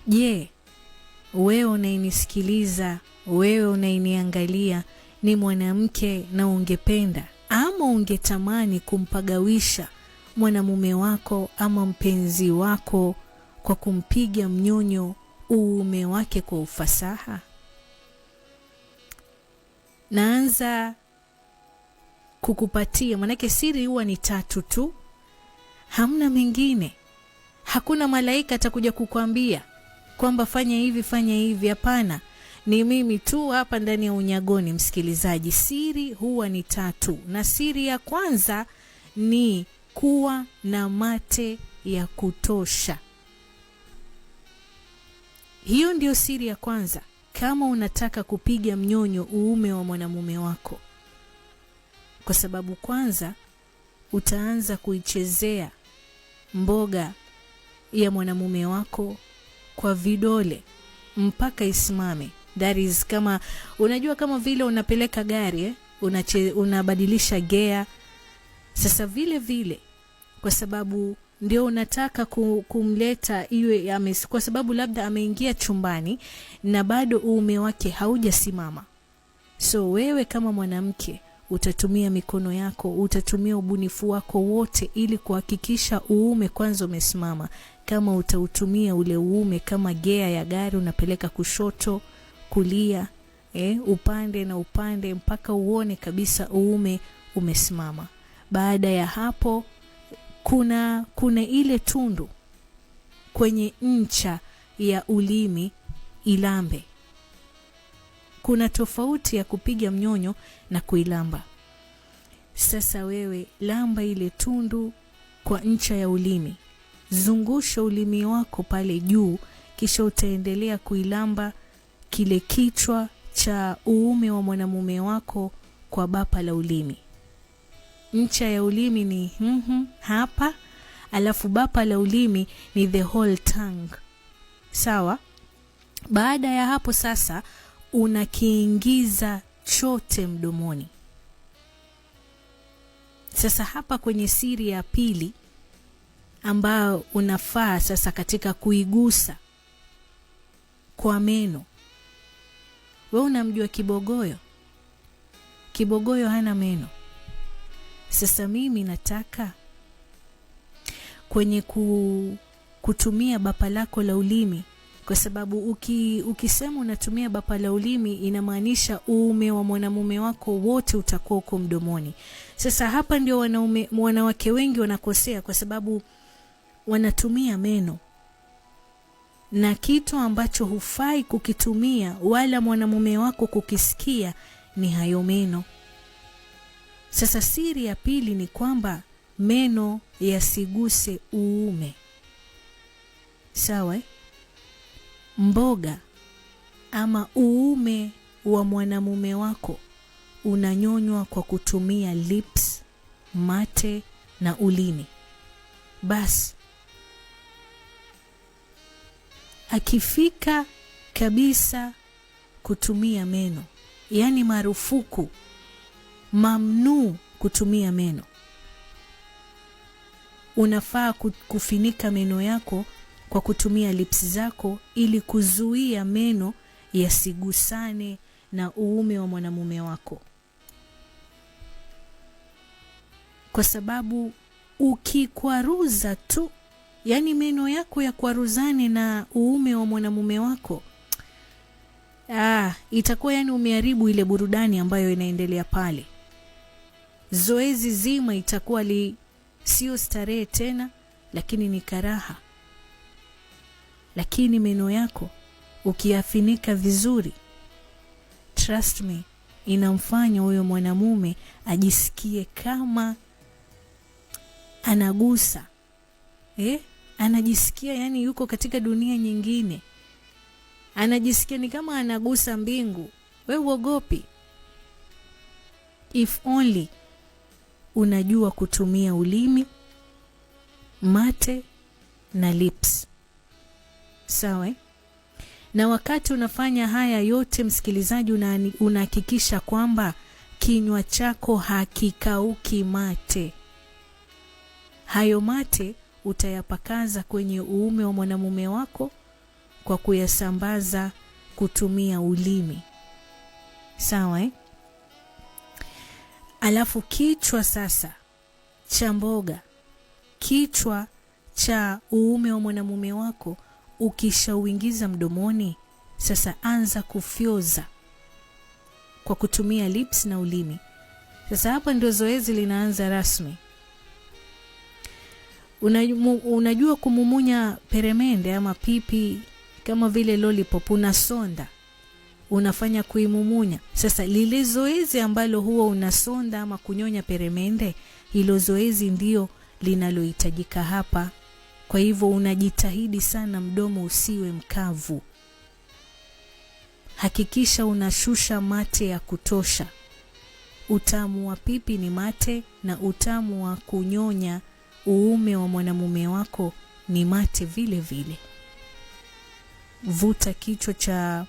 Je, wewe unayenisikiliza, wewe unayeniangalia ni mwanamke na ungependa ama ungetamani kumpagawisha mwanamume wako ama mpenzi wako kwa kumpiga mnyonyo uume wake kwa ufasaha? Naanza kukupatia, manake siri huwa ni tatu tu, hamna mengine. Hakuna malaika atakuja kukwambia kwamba fanya hivi, fanya hivi. Hapana, ni mimi tu hapa ndani ya Unyagoni, msikilizaji. Siri huwa ni tatu, na siri ya kwanza ni kuwa na mate ya kutosha. Hiyo ndio siri ya kwanza, kama unataka kupiga mnyonyo uume wa mwanamume wako, kwa sababu kwanza utaanza kuichezea mboga ya mwanamume wako kwa vidole mpaka isimame. That is, kama unajua, kama vile unapeleka gari unabadilisha gea. Sasa vile vile, kwa sababu ndio unataka kumleta iwe kwa sababu labda ameingia chumbani na bado uume wake haujasimama. So wewe kama mwanamke utatumia mikono yako, utatumia ubunifu wako wote ili kuhakikisha uume kwanza umesimama. Kama utautumia ule uume kama gea ya gari, unapeleka kushoto, kulia, upande na upande mpaka uone kabisa uume umesimama. Baada ya hapo kuna ile tundu kwenye ncha ya ulimi ilambe. Kuna tofauti ya kupiga mnyonyo na kuilamba. Sasa wewe lamba ile tundu kwa ncha ya ulimi, zungusha ulimi wako pale juu, kisha utaendelea kuilamba kile kichwa cha uume wa mwanamume wako kwa bapa la ulimi. Ncha ya ulimi ni hapa, alafu bapa la ulimi ni the whole tongue. Sawa? Baada ya hapo sasa unakiingiza chote mdomoni. Sasa hapa kwenye siri ya pili ambayo unafaa sasa katika kuigusa kwa meno. Wewe unamjua kibogoyo? Kibogoyo hana meno. Sasa mimi nataka kwenye kutumia bapa lako la ulimi, kwa sababu ukisema unatumia bapa la ulimi inamaanisha uume wa mwanamume wako wote utakuwa uko mdomoni. Sasa hapa ndio wanawake wengi wanakosea, kwa sababu wanatumia meno, na kitu ambacho hufai kukitumia wala mwanamume wako kukisikia ni hayo meno. Sasa siri ya pili ni kwamba meno yasiguse uume. Sawa? Mboga ama uume wa mwanamume wako unanyonywa kwa kutumia lips, mate na ulimi. Basi akifika kabisa kutumia meno, yani marufuku, mamnuu kutumia meno, unafaa kufinika meno yako kwa kutumia lips zako ili kuzuia meno yasigusane na uume wa mwanamume wako. Kwa sababu ukikwaruza tu, yani meno yako yakwaruzane na uume wa mwanamume wako, itakuwa yani umeharibu ile burudani ambayo inaendelea pale. Zoezi zima itakuwa sio starehe tena, lakini ni karaha. Lakini meno yako ukiyafinika vizuri, trust me, inamfanya huyo mwanamume ajisikie kama anagusa. Anajisikia yani yuko katika dunia nyingine. Anajisikia ni kama anagusa mbingu. We uogopi. If only unajua kutumia ulimi, mate na lips. Sawa? Na wakati unafanya haya yote, msikilizaji, unahakikisha kwamba kinywa chako hakikauki mate. Hayo mate utayapakaza kwenye uume wa mwanamume wako, kwa kuyasambaza kutumia ulimi. Sawa, eh? Alafu kichwa sasa cha mboga, kichwa cha uume wa mwanamume wako ukishauingiza mdomoni, sasa anza kufyoza kwa kutumia lips na ulimi. Sasa hapa ndio zoezi linaanza rasmi. Unajua kumumunya peremende ama pipi kama vile lollipop, unasonda, unafanya kuimumunya. Sasa lile zoezi ambalo huwa unasonda ama kunyonya peremende, hilo zoezi ndio linalohitajika hapa. Kwa hivyo unajitahidi sana mdomo usiwe mkavu. Hakikisha unashusha mate ya kutosha. Utamu wa pipi ni mate na utamu wa kunyonya uume wa mwanamume wako ni mate vile vile. Vuta kichwa cha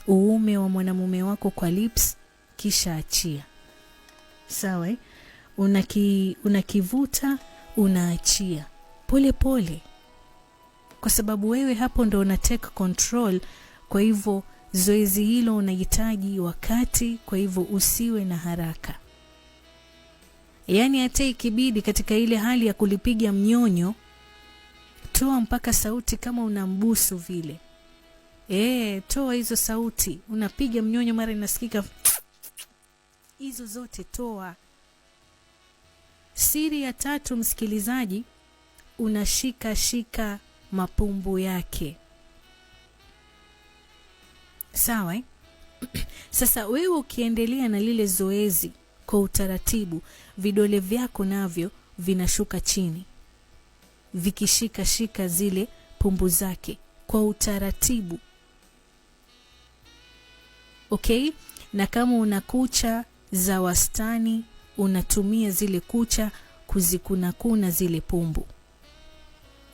uume wa mwanamume wako kwa lips, kisha achia. Sawa, eh? Unakivuta, unaachia pole pole, kwa sababu wewe hapo ndo una take control. Kwa hivyo zoezi hilo unahitaji wakati, kwa hivyo usiwe na haraka. Yaani hata ikibidi katika ile hali ya kulipiga mnyonyo, toa mpaka sauti kama unambusu vile. Toa hizo sauti, unapiga mnyonyo mara inasikika, hizo zote toa. Siri ya tatu, msikilizaji, unashika shika mapumbu yake. Sawa, eh? Sasa wewe ukiendelea na lile zoezi kwa utaratibu, vidole vyako navyo vinashuka chini vikishika shika zile pumbu zake kwa utaratibu. Okay? Na kama una kucha za wastani, unatumia zile kucha kuzikunakuna zile pumbu.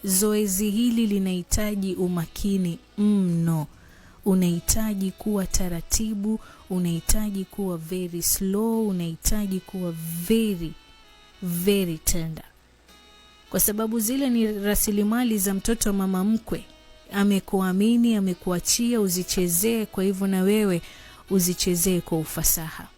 Zoezi hili linahitaji umakini mno. Unahitaji kuwa taratibu, unahitaji kuwa very slow, unahitaji kuwa very very tender, kwa sababu zile ni rasilimali za mtoto wa mama mkwe. Amekuamini, amekuachia uzichezee, kwa hivyo na wewe uzichezee kwa ufasaha.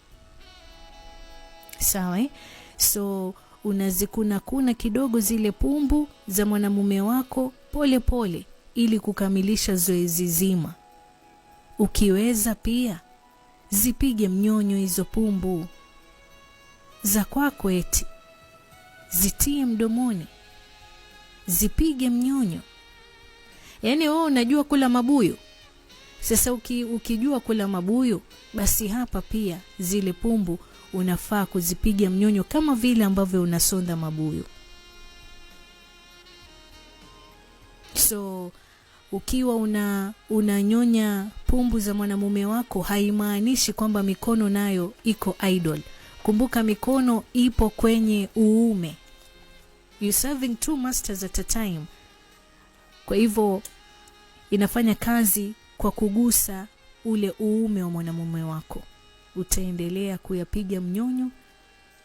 Sawa, eh? So unazikunakuna kidogo zile pumbu za mwanamume wako pole pole, ili kukamilisha zoezi zima. Ukiweza pia zipige mnyonyo hizo pumbu za kwako, eti zitie mdomoni, zipige mnyonyo. Yaani wewe unajua kula mabuyu. Sasa ukijua kula mabuyu, basi hapa pia zile pumbu unafaa kuzipiga mnyonyo kama vile ambavyo unasonda mabuyu. So ukiwa unanyonya pumbu za mwanamume wako, haimaanishi kwamba mikono nayo iko idle. Kumbuka mikono ipo kwenye uume. You serving two masters at a time. Kwa hivyo inafanya kazi kwa kugusa ule uume wa mwanamume wako. Utaendelea kuyapiga mnyonyo,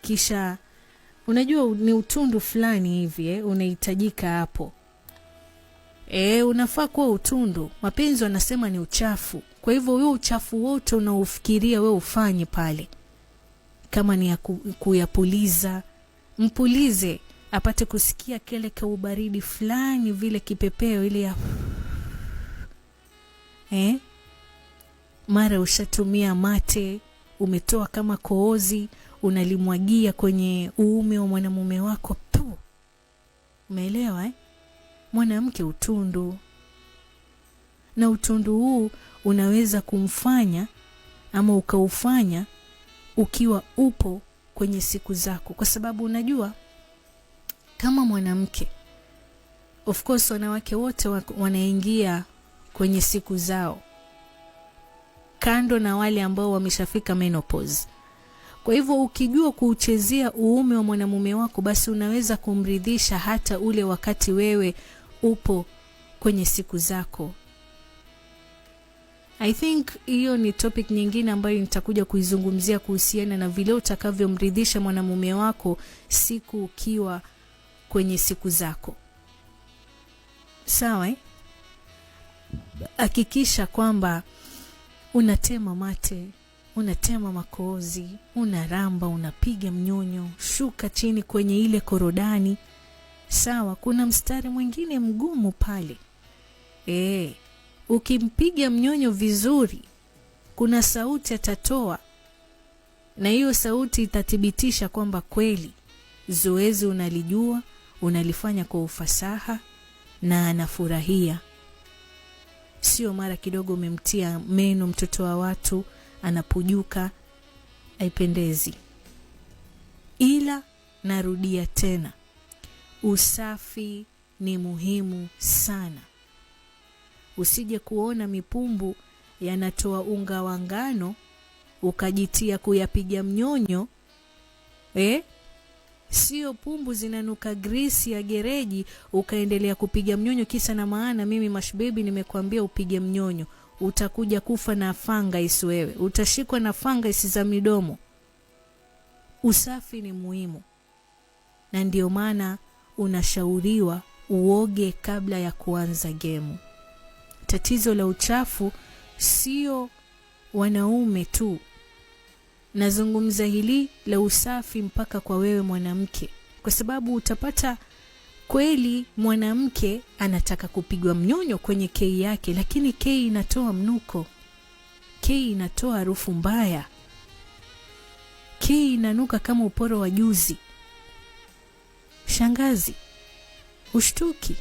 kisha unajua ni utundu fulani hivi, unahitajika hapo. Unafaa kuwa utundu. Mapenzi wanasema ni uchafu. Kwa hivyo wewe uchafu wote unaofikiria wewe ufanye pale, kama ni ya kuyapuliza, mpulize apate kusikia kile ka ubaridi fulani vile, kipepeo ile ya Mara ushatumia mate, umetoa kama koozi, unalimwagia kwenye uume wa mwanamume wako tu. Umeelewa, eh? Mwanamke utundu, na utundu huu unaweza kumfanya ama ukaufanya ukiwa upo kwenye siku zako, kwa sababu unajua kama mwanamke, of course wanawake wote wanaingia kwenye siku zao, kando na wale ambao wameshafika menopause. Kwa hivyo ukijua kuuchezea uume wa mwanamume wako, basi unaweza kumridhisha hata ule wakati wewe upo kwenye siku zako. I think hiyo ni topic nyingine ambayo nitakuja kuizungumzia kuhusiana na vile utakavyomridhisha mwanamume wako siku ukiwa kwenye siku zako. Sawa, eh? Hakikisha kwamba unatema mate, unatema makohozi, unaramba, unapiga mnyonyo, shuka chini kwenye ile korodani. Sawa, kuna mstari mwingine mgumu pale. Ukimpiga mnyonyo vizuri, kuna sauti atatoa, na hiyo sauti itathibitisha kwamba kweli zoezi unalijua, unalifanya kwa ufasaha na anafurahia. Sio mara kidogo umemtia meno mtoto wa watu anapujuka, haipendezi. Ila narudia tena, usafi ni muhimu sana. Usije kuona mipumbu yanatoa unga wa ngano ukajitia kuyapiga mnyonyo. Sio pumbu zinanuka grisi ya gereji ukaendelea kupiga mnyonyo kisa na maana. Mimi Mashbebi nimekuambia upige mnyonyo, utakuja kufa na fangasi wewe, utashikwa na fangasi za midomo. Usafi ni muhimu, na ndio maana unashauriwa uoge kabla ya kuanza gemu. Tatizo la uchafu sio wanaume tu, nazungumza hili la usafi mpaka kwa wewe mwanamke, kwa sababu utapata kweli mwanamke anataka kupigwa mnyonyo kwenye kei yake, lakini kei inatoa mnuko, kei inatoa harufu mbaya, kei inanuka kama uporo wa juzi. Shangazi, ushtuki.